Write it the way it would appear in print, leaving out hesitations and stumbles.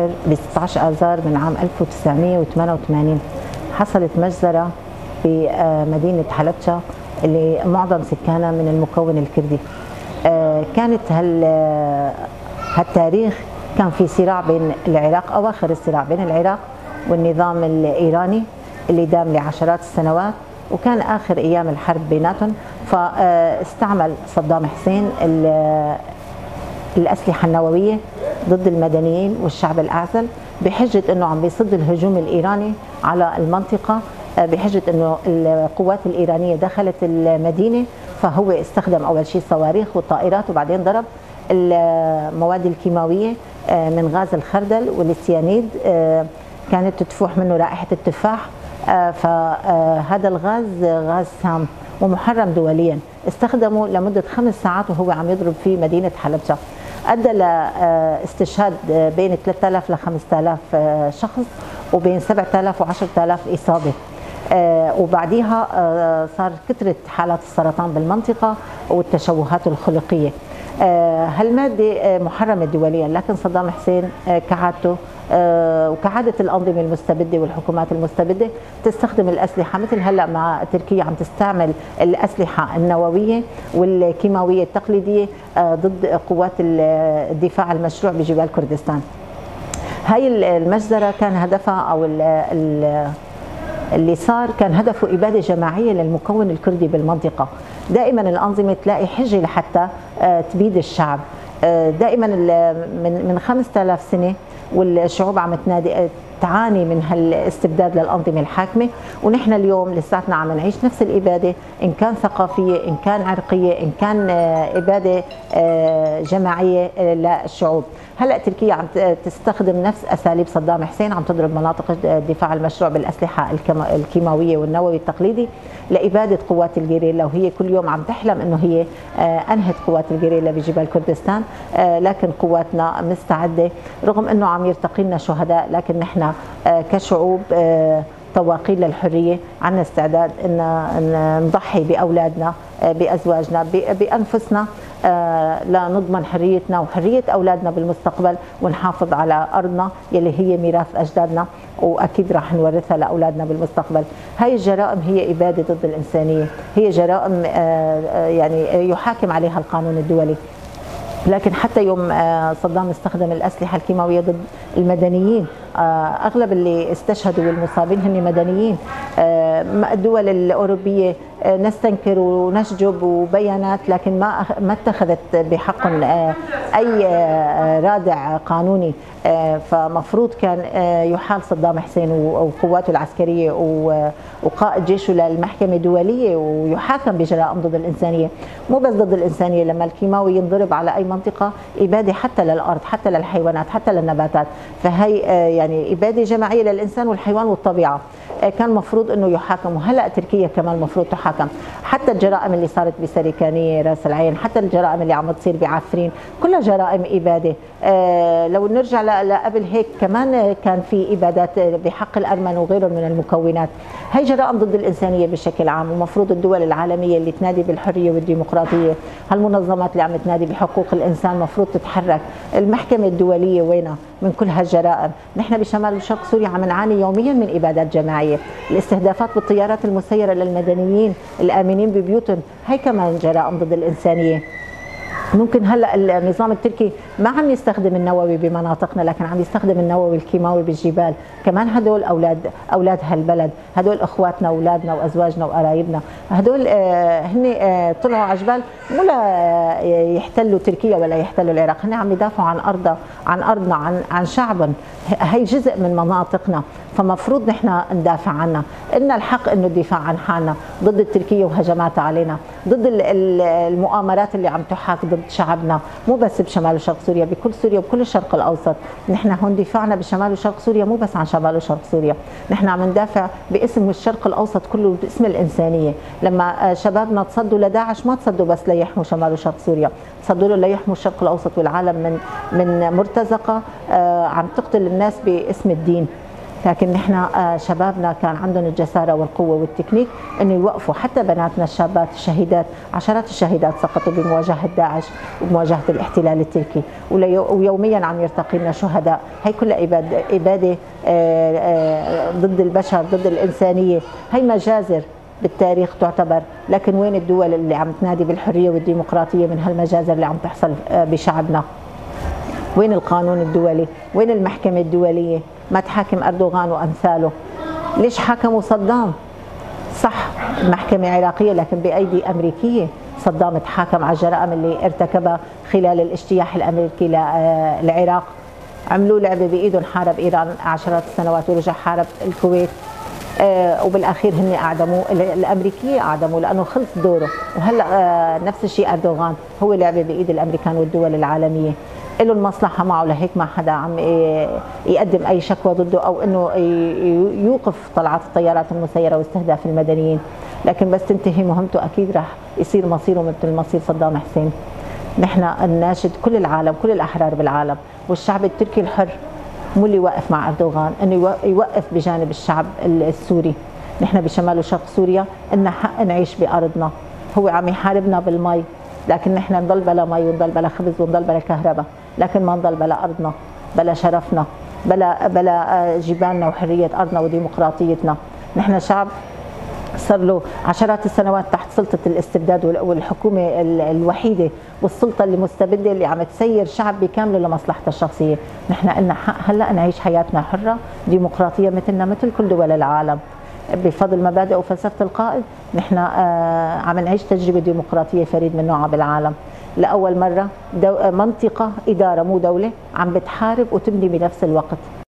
ب 16 آذار من عام 1988 حصلت مجزرة بمدينة حلبجة اللي معظم سكانها من المكون الكردي. كانت هالتاريخ كان في صراع بين العراق، أواخر الصراع بين العراق والنظام الإيراني اللي دام لعشرات السنوات، وكان آخر أيام الحرب بيناتهم. فاستعمل صدام حسين الأسلحة النووية ضد المدنيين والشعب الأعزل بحجة أنه عم بيصد الهجوم الإيراني على المنطقة، بحجة أنه القوات الإيرانية دخلت المدينة. فهو استخدم أول شيء الصواريخ والطائرات، وبعدين ضرب المواد الكيماوية من غاز الخردل والسيانيد، كانت تفوح منه رائحة التفاح. فهذا الغاز غاز سام ومحرم دوليا، استخدمه لمدة 5 ساعات وهو عم يضرب في مدينة حلبجة، أدى لاستشهاد بين 3000 ل 5000 شخص وبين 7000 و 10000 إصابة. وبعديها صار كثرة حالات السرطان بالمنطقة والتشوهات الخلقية. هالمادة محرمة دوليا، لكن صدام حسين كعادته وكعادة الأنظمة المستبدة والحكومات المستبدة تستخدم الأسلحة، مثل هلأ مع تركيا عم تستعمل الأسلحة النووية والكيماوية التقليدية ضد قوات الدفاع المشروع بجبال كردستان. هاي المجزرة كان هدفها أو اللي صار كان هدفه إبادة جماعية للمكون الكردي بالمنطقة. دائما الأنظمة تلاقي حجة لحتى تبيد الشعب. دائما من 5000 سنة والشعوب عم تنادي تعاني من هالاستبداد للأنظمة الحاكمة، ونحن اليوم لساتنا عم نعيش نفس الإبادة، إن كان ثقافية، إن كان عرقية، إن كان إبادة جماعية للشعوب. هلأ تركيا عم تستخدم نفس أساليب صدام حسين، عم تضرب مناطق الدفاع المشروع بالأسلحة الكيماوية والنووي التقليدي لإبادة قوات الجريلا، وهي كل يوم عم تحلم إنه هي أنهت قوات الجريلا بجبال كردستان، لكن قواتنا مستعدة رغم إنه عم يرتقي لنا شهداء، لكن نحن كشعوب طواقين للحرية عندنا استعداد إن نضحي بأولادنا، بأزواجنا، بأنفسنا لنضمن حريتنا وحرية أولادنا بالمستقبل، ونحافظ على أرضنا يلي هي ميراث أجدادنا، وأكيد راح نورثها لأولادنا بالمستقبل. هاي الجرائم هي إبادة ضد الإنسانية، هي جرائم يعني يحاكم عليها القانون الدولي. لكن حتى يوم صدام استخدم الأسلحة الكيماوية ضد المدنيين، أغلب اللي استشهدوا والمصابين هن مدنيين. الدول الأوروبية نستنكر ونشجب وبيانات، لكن ما اتخذت بحق أي رادع قانوني. فمفروض كان يحال صدام حسين وقواته العسكرية وقائد جيشه للمحكمة الدولية ويحاكم بجرائم ضد الإنسانية. مو بس ضد الإنسانية، لما الكيماوي ينضرب على أي منطقة إبادة حتى للأرض، حتى للحيوانات، حتى للنباتات. فهي يعني إبادة جماعية للإنسان والحيوان والطبيعة. كان مفروض انه يحاكم، وهلا تركيا كمان مفروض تحاكم. حتى الجرائم اللي صارت بسريكانيه راس العين، حتى الجرائم اللي عم تصير بعفرين، كلها جرائم اباده. لو نرجع لقبل هيك كمان كان في ابادات بحق الارمن وغيرهم من المكونات. هي جرائم ضد الانسانيه بشكل عام، ومفروض الدول العالميه اللي تنادي بالحريه والديمقراطيه، هالمنظمات اللي عم تنادي بحقوق الانسان مفروض تتحرك. المحكمه الدوليه وينها من كل هالجرائم؟ نحن بشمال وشرق سوريا عم نعاني يوميا من ابادات جماعيه، الاستهدافات بالطيارات المسيره للمدنيين الامنين ببيوتهم، هي كمان جرائم ضد الانسانيه. ممكن هلا النظام التركي ما عم يستخدم النووي بمناطقنا، لكن عم يستخدم النووي الكيماوي بالجبال. كمان هدول اولاد هالبلد، هدول اخواتنا واولادنا وازواجنا وقرايبنا، هدول هن طلعوا على جبال مو لا يحتلوا تركيا ولا يحتلوا العراق، هن عم يدافعوا عن ارضنا، عن ارضنا، عن شعبهم. هي جزء من مناطقنا، فمفروض نحن ندافع عنها. إلنا الحق انه الدفاع عن حالنا ضد التركية وهجماتها علينا، ضد المؤامرات اللي عم تحاك ضد شعبنا، مو بس بشمال وشرق سوريا، بكل سوريا وبكل الشرق الاوسط. نحن هون دفاعنا بشمال وشرق سوريا مو بس عن شمال وشرق سوريا، نحن عم ندافع باسم الشرق الاوسط كله، باسم الانسانية. لما شبابنا تصدوا لداعش ما تصدوا بس ليحموا شمال وشرق سوريا، تصدوا له ليحموا الشرق الاوسط والعالم من مرتزقة عم تقتل الناس باسم الدين. لكن نحن شبابنا كان عندهم الجسارة والقوة والتكنيك انه يوقفوا. حتى بناتنا الشابات الشهيدات، عشرات الشهيدات سقطوا بمواجهة داعش ومواجهة الاحتلال التركي، ويوميا عم يرتقي لنا شهداء. هي كلها إبادة ضد البشر، ضد الإنسانية. هي مجازر بالتاريخ تعتبر، لكن وين الدول اللي عم تنادي بالحرية والديمقراطية من هالمجازر اللي عم تحصل بشعبنا؟ وين القانون الدولي؟ وين المحكمة الدولية؟ ما تحاكم أردوغان وأمثاله. ليش حاكموا صدام؟ صح محكمة عراقية لكن بأيدي أمريكية. صدام تحاكم على الجرائم اللي ارتكبها خلال الاجتياح الأمريكي للعراق. عملوا لعبة بإيدهم، حارب إيران عشرات السنوات ورجع حارب الكويت، وبالاخير هن اعدموه، الامريكية اعدموه لانه خلص دوره. وهلا نفس الشيء اردوغان هو لعبه بايد الامريكان والدول العالمية، له المصلحة معه، لهيك ما حدا عم يقدم اي شكوى ضده او انه يوقف طلعات الطيارات المسيرة واستهداف المدنيين. لكن بس تنتهي مهمته اكيد راح يصير مصيره مثل مصير صدام حسين. نحن نناشد كل العالم، كل الاحرار بالعالم والشعب التركي الحر، مو اللي واقف مع أردوغان، انه يوقف بجانب الشعب السوري. نحن بشمال وشرق سوريا لنا حق نعيش بأرضنا. هو عم يحاربنا بالمي، لكن نحن نضل بلا مي ونضل بلا خبز ونضل بلا كهرباء، لكن ما نضل بلا أرضنا، بلا شرفنا، بلا جبالنا وحرية أرضنا وديمقراطيتنا. نحن شعب صار له عشرات السنوات تحت سلطة الاستبداد والحكومة الوحيدة والسلطة المستبدة اللي عم تسير شعب بكامله لمصلحته الشخصية. نحن لنا حق هلا نعيش حياتنا حرة ديمقراطية مثلنا مثل كل دول العالم. بفضل مبادئ وفلسفة القائد نحن عم نعيش تجربة ديمقراطية فريد من نوعها بالعالم. لأول مرة منطقة إدارة مو دولة عم بتحارب وتبني بنفس الوقت.